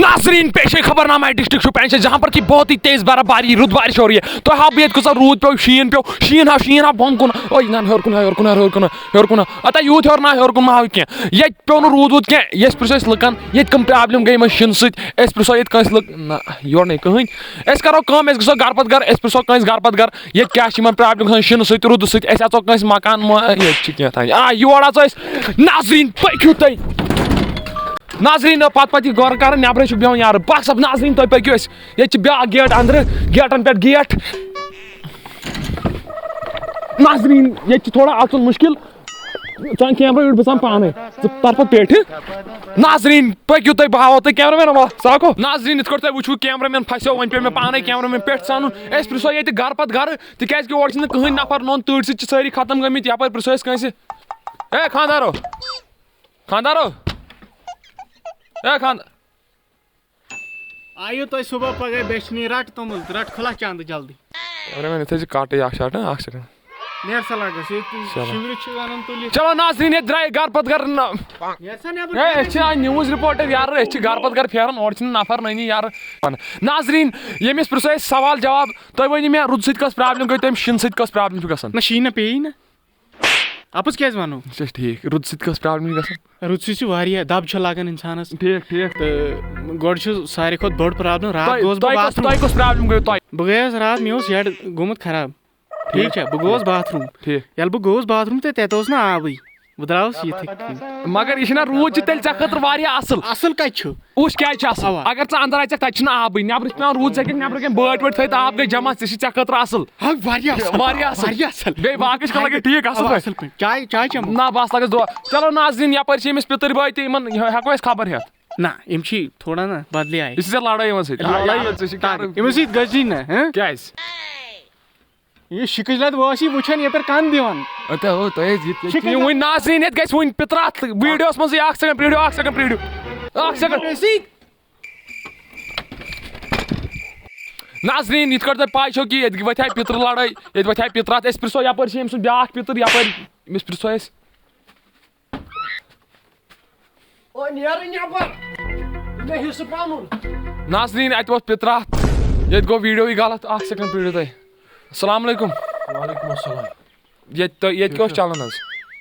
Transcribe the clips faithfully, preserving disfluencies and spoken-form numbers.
ناظرین، پیش ہے خبرنامہ ڈسٹرکٹ شوپین سے، جہاں پر کہ بہت ہی تیز برف باری، رود بارش ہو رہی ہے۔ تو ہاں، بیت کسا رود پیو، شین پیو، شین ہا، شین ہا، بۄن کُن۔ اوے، نہ، ہیوٚر کُن ہا، ہیوٚر کُن ہا، ہیوٚر کُن ہا، ہیوٚر کُن ہا۔ اتا یوٗت ہیوٚر نہ، ہیوٚر کُن ما ہاو کینٛہہ۔ ییٚتہِ پیوٚو نہٕ روٗد ووٗد کینٛہہ۔ أسۍ پرٛژھو أسۍ لُکن، ییٚتہِ کٕم پرابلم گٔے یِمن شِنہٕ سۭتۍ۔ أسۍ پرٛژھو ییٚتہِ کٲنٛسہِ لُک-، نہ، یورٕ نَے کٕہٕنۍ۔ أسۍ کرو کٲم، أسۍ گژھو گرٕ پتہٕ گرٕ، أسۍ پرٛژھو کٲنٛسہِ گرٕ پتہٕ گرٕ، ییٚتہِ کیٛاہ چھِ یِمن پرابلم گژھان شِنہٕ سۭتۍ، روٗدٕ سۭتۍ۔ أسۍ اژو کٲنٛسہِ مکان مہ-، ییٚتہِ چھِ کینٛہہ تام۔ آ، یور اژو أسۍ۔ ناظریٖن، پٔکِو تُہۍ۔ ناظریٖن، پتہٕ پتہٕ یہِ غور کران، نٮ۪برَے چھُ بیٚہوان یارٕ۔ بس اب ناظریٖن، تُہۍ پٔکِو أسۍ۔ ییٚتہِ چھِ بیٛاکھ گیٹ أنٛدرٕ، گیٹَن پٮ۪ٹھ گیٹ۔ ناظریٖن، ییٚتہِ چھِ تھوڑا اَژُن مُشکِل۔ ژٕ اَن کیمرہ یوٗرۍ، بہٕ ژَنہٕ پانَے۔ ژٕ تَر پَتہٕ پیٹھِ۔ ناظریٖن، پٔکِو تُہۍ، بہٕ ہاوو تۄہہِ کیمرہ مین، وَلہٕ، ژٕ ہاکو۔ ناظریٖن، یِتھ کٲٹھۍ تۄہہِ وٕچھِو، کیمرہ مین پھَسیو، وۄنۍ پیوٚو مےٚ پانَے کیمرہ مین پیٹھ ژَنُن۔ أسۍ پرٛژھو ییٚتہِ گَرٕ پَتہٕ گَرٕ، تِکیٛازِ کہِ اورٕ چھِنہٕ کٕہٕنۍ نفر، نوٚن تۭرۍ سۭتۍ چھِ سٲری ختم گٔمٕتۍ۔ یَپٲرۍ پرٛژھو أسۍ کٲنٛسہِ۔ اے خانٛدارو، خانٛدارو، اے خانٛد-، آیِو تُہۍ صُبح پگاہ بیچھنی، رٹ توٚمُل، رٹ کھُلا چندٕ جلدی۔ اگر وۄنۍ یِتھَے چھِ کَٹٕے اَکھ شاٹ، ہہ، اَکھ سیکنڈ۔ نیر سا لگس، یہِ تُہۍ چلو۔ شِورِ چھِ وَنان تُلِتھ۔ چلو ناظریٖن، ییٚتہِ درٛایہِ گرٕ پَتہٕ گرٕ نہ-، نیر سا نٮ۪بر ہے، أسۍ چھِ آز نِوٕز رِپورٹر یارٕ، أسۍ چھِ گرٕ پَتہٕ گرٕ پھیران، اورٕ چھِنہٕ نفر نٔنی یارٕ۔ ناظریٖن، ییٚمِس پرٛژھو أسۍ سوال جواب، تُہۍ ؤنِو مےٚ روٗدٕ سۭتۍ کۄس پرابلم گٔے، تَمہِ شِنہٕ سۭتۍ کۄس پرابلم چھِ گژھان؟ نہ شیٖنہ پیٚیی نہ۔ اَپُز کیٛازِ وَنو؟ اچھا ٹھیٖک، روٗدٕ سۭتۍ کۄس پرابلم چھِ گژھان؟ رُت سُہ چھُ واریاہ دَب چھِ لَگان اِنسانَس۔ ٹھیٖک ٹھیٖک۔ تہٕ گۄڈٕ چھُ ساروی کھۄتہٕ بٔڑ پرابلم، راتھ تۄہہِ گوس بہٕ تۄہہِ کۄس باتھ روٗم۔ تۄہہِ کۄس پرابلم گٔیو تۄہہِ؟ بہٕ گٔیَس راتھ، مےٚ اوس ہیڈ گوٚمُت خراب۔ ٹھیٖک چھا؟ بہٕ گوس باتھ روٗم۔ ٹھیٖک۔ ییٚلہِ بہٕ گوس باتھ روٗم تہٕ تَتہِ اوس نہٕ آبٕے۔ بہٕ درٛاوُس یِتھٕے کٔنۍ۔ مگر یہِ چھُنہ روٗد چھُ تیٚلہِ ژےٚ خٲطرٕ واریاہ اصل۔ اصل کتہِ چھُ؟ وٕچھ کیٛازِ چھُ اصل؟ اوا۔ اگر ژٕ اندر اژکھ، تتہِ چھُنہٕ آبٕے، نٮ۪برٕ چھُ پٮ۪وان روٗد، ژےٚ کِنۍ نٮ۪برٕ کِنۍ بٲٹۍ وٲٹۍ تھٲیِتھ آب گٔے جمع، ژےٚ چھِ ژےٚ خٲطرٕ اصل۔ ہا، واریاہ اصل۔ واریاہ اصل۔ واریاہ اصل۔ بیٚیہِ باقٕے چھِ لگان ٹھیٖک اصل اوا، پٲٹھۍ؟ اصل پٲٹھۍ۔ چاے، چاے چٮ۪مو۔ نہ، بس لگس دُعا۔ چلو ناظریٖن، یپٲرۍ چھِ أمِس پِتٕرۍ بٲے تہِ، یِمن ہٮ۪کو أسۍ خبر ہٮ۪تھ؟ نہ، یِم چھِ تھوڑا نہ بدلے آیہِ۔ یہِ چھِ ژےٚ لڑٲے یِمن سۭتۍ۔ لڑٲے یٲژ ژےٚ چھِ کرٕنۍ۔ یِمن سۭتۍ گٔژھ نہٕ، ہہ؟ کیٛازِ؟ یہِ شِکٕج لد وٲسی وٕچھان یپٲرۍ کن دِوان۔ اَتہِ ہو تۄہہِ ٲسۍ یہِ تہِ شِکٕج یہِ وٕنۍ ناظریٖن، ییٚتہِ گژھِ وٕنۍ پِتراتھ ویٖڈیوَس منٛزٕے۔ اَکھ سیکنڈ، ویٖڈیو، اَکھ سیکنڈ، ویٖڈیو۔ اَکھ سیکنڈ۔ ناظریٖن، یِتھ کٲٹھۍ تۄہہِ پاے چھو کہِ ییٚتہِ وۄتھِ ہا پِترٕ لڑٲے، ییٚتہِ وۄتھِ ہا پِتراتھ۔ أسۍ پرٛژھو یپٲرۍ چھِ أمۍ سُنٛد بیٛاکھ پِتٕر، یپٲرۍ أمِس پرٛژھو أسۍ۔ او نیرٕ نٮ۪بر۔ مےٚ حصہٕ پنُن۔ ناظریٖن، اَتہِ ووت پِتراتھ۔ ییٚتہِ گوٚو ویٖڈیوٕے غلط۔ اَکھ سیکنڈ پرٛٲرِو تُہۍ۔ السلام علیکم۔ وعلیکم السلام۔ ییٚتہِ تۄہہِ، ییٚتہِ کیٛاہ اوس چلان حظ؟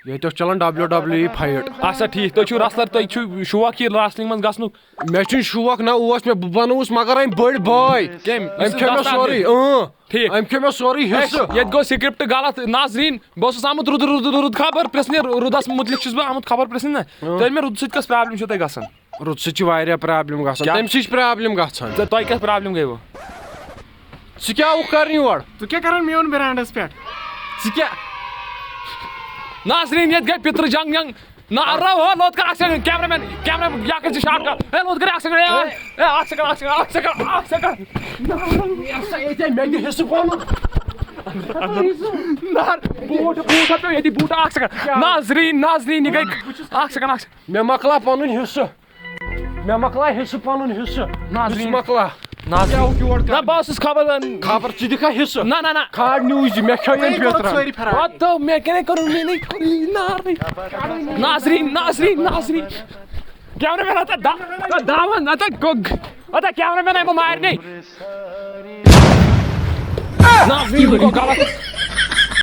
ییٚتہِ اوس چلان ڈبلیو ڈبلیو ای فایٹ۔ اچھا ٹھیٖک، تُہۍ چھِو رسلر، تۄہہِ چھُو شوق یہِ ریسلنگ منٛز گژھنُک؟ مےٚ چھُنہٕ شوق، نہ اوس مےٚ، بہٕ بنووُس مگر أمۍ بٔڑۍ بٲے۔ کٔمۍ؟ أمۍ کھیوٚو مےٚ سورُے، اۭں۔ ٹھیٖک۔ أمۍ کھیوٚو مےٚ سورُے حصہٕ۔ ییٚتہِ گوٚو سکرپٹ غلط۔ ناظریٖن، بہٕ اوسُس آمُت رُدٕ رُدٕ رُدٕ خبر پرٛژھنہِ، رُدس مُتعلق چھُس بہٕ آمُت خبر پرٛژھنہِ نہ۔ تۄہہِ مےٚ رُدٕ سۭتۍ کۄس پرابلم چھو تۄہہِ گژھان؟ رُدٕ سۭتۍ چھِ واریاہ پرابلم گژھان، کیٛاہ؟ تٔمۍ سٕے چھِ پرابلم گژھان۔ تہٕ تۄہہِ کیٛاہ پرابلم گٔیوٕ؟ ژٕ کیٛاہ آوُکھ کرنہِ یور؟ ژٕ کیٛاہ کران میون برانڈس پٮ۪ٹھ؟ ژٕ کیٛاہ؟ ناظریٖن، ییٚتہِ گٔے پِترٕ جنگ جنگ۔ نہ، رو ہو، لوت کر اکھ سیکنڈ، کیمرہ مین، کیمرہ، یا کر ژٕ شاٹ کر۔ اے، لوت کر اکھ سیکنڈ، اے، اے، اکھ سیکنڈ، اکھ سیکنڈ، اکھ سیکنڈ، اکھ سیکنڈ۔ یہِ ہسا ییٚتہِ مےٚ دِ حصہٕ پنُن۔ نہ، بوٗٹ، بوٗٹ ہا پیوٚو ییٚتی، بوٗٹ، اکھ سیکنڈ۔ ناظریٖن، ناظریٖن، یہِ گٔے، اکھ سیکنڈ، اکھ سیکنڈ۔ مےٚ مۄکلاو پنُن حصہٕ۔ مےٚ مۄکلاو حصہٕ پنُن حصہٕ۔ ناظریٖن۔ حصہٕ مۄکلاو۔ ناظریٖن۔ کیٛاہ آوُکھ یور نہ، کرنہِ؟ بہٕ اوسُس خبر۔ خبر ژٕ دِکھا حصہٕ؟ نہ، نہ، نہ۔ کھاڑ نیوٗز یہِ، مےٚ کھیوٚو ییٚمۍ ژےٚ کوٚرُتھ پیترن۔ سٲری فرار۔ پتہٕ مےٚ کنے کوٚرُن مےٚ نے کوٚرُن یہِ نارٕے۔ ناظریٖن، ناظریٖن، ناظریٖن۔ کیمرہ مین ہتا دا-، ہتا داوان، ہتا گوٚگ، ہتا کیمرہ مین آیہِ بہٕ مارنہِ۔ ناظریٖن، یہِ گوٚو غلط۔